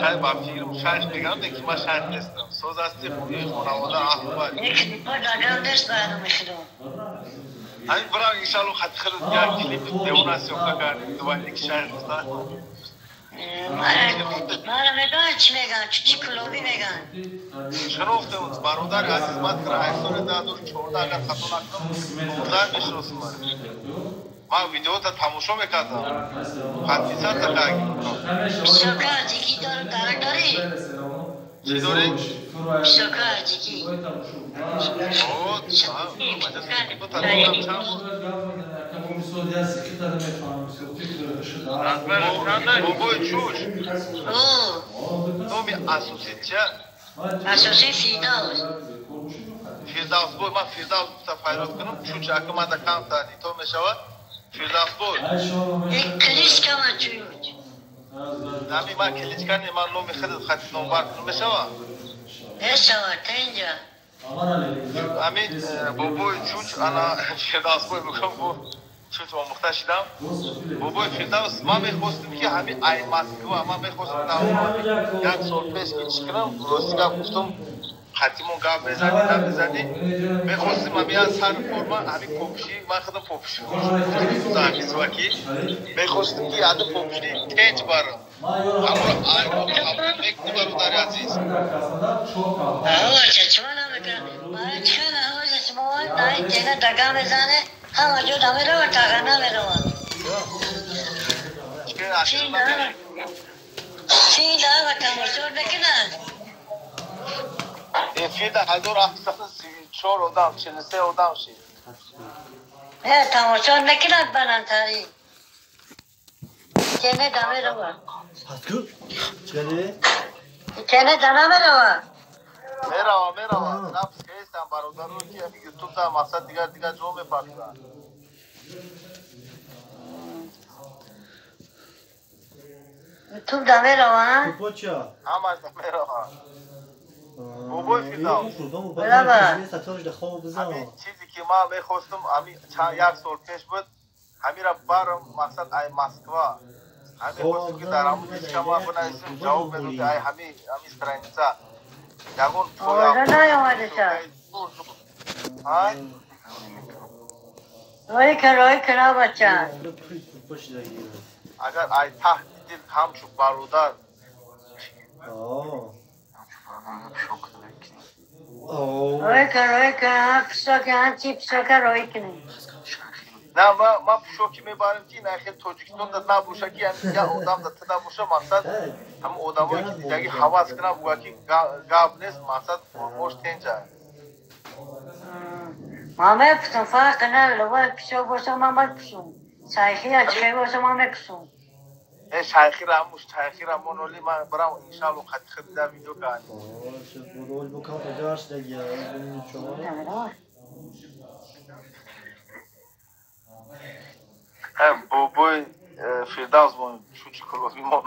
Хай ба фикрам шайх мегӯям, ки ман шайх нестам. Соз ҳасти, хуби, хонавода, аҳвол? Ҳамин бирам, иншалло, хати худат як клипи девона съёмка кардем, дувайник шайх гуфта. Мара медонад, чӣ мегӯянд, чӣ клубӣ мегӯянд. Шинохтем, бародари азиз, ман туро аз соли 2014, агар хато накунам, 15 мешиносам. Ман видеота тамошо мекардам, подписаться кардам. Пишока ҷикӣ дарак дорӣ? Чӣ дорӣ? Пишока ҷикӣ. Бобои Чуш, номи асосӣ чия? Асосӣ Фирдавс. Фирдавс бой, ман Фирдавс гуфта файрод кунам, Чуч ака мада камтар ито мешавад. Фирдавс бой. Кличка ман Чуч. Нами ман кличка не, ман номи худат хати номбар кунам, мешавад? Мешавад, та инҷа. Ҳамин бобои Чуч, ана Фирдавс бой мегӯям, бо Чуч омӯхта шидам. Бобои Фирдавс, ман мехостем, ки ҳамин ай Москва, ман мехостем як сол пеш ки чӣ кунам, рости гап гуфтам, хатимон гап мезанӣ, намезанӣ, мехостем ҳамин як сари форма, ҳамин попши, ман худам попши ҳамин мехостем, ки ҳада попши тенч барам. Ҳамро айро қабул мекунӣ, бародари азиз? Ҳаваша, чима намекунам? Мара чӣ ҳаваша, шумо дай тена дага мезане, ҳама ҷо дамеравад, таға намеравад. Чӣ дава тамошо мекунад? Эфирда 1734 одам, 43 одам шид. Тамошо мекунад баландтарин. Тене дамеравад. Тене да намеравад. Мерава, мерава. Запись кардам, бародаро, ки ҳамин ютуб да мақсад дигар дигар ҷо мепартанд. Ютуб да мерава? Ҳамаш да мерава. Бобои Фирдавс. Ҳамин чизе ки ман мехостам, ҳамин як сол пеш буд, ҳамира барам, мақсад ай Москва. Ҳамин хостем, ки дар ҳамун личка ман бинависем, ҷавоб медоди ай ҳамин страница. Ягон Овоза наёмадаша. Рӯй кун, рӯй кун, бача. Агар ай таҳти дил ҳамчун бародар Рӯй кун, рӯй кун, пишока, ҳамчи пишока рӯй кунӣ. На, ман пушоки мебарам, ки на хел Тоҷикистон да набоша, ки як одам да ту набоша, мақсад ҳамон одамое ки дигаги ҳавас кунам, буга ки гап нест, мақсад формош тенҷа. Ман мепӯсам, фарқ надорад, лобои пишок боша, ман мепӯсам. Шайхия чихе боша, ман мепӯсам. Э, шайхира, ҳамуш шайхира моноли, ман барам, иншалло, хати худ да видео кардем. Бобои Фирдавс, мо чучи кулоби мо.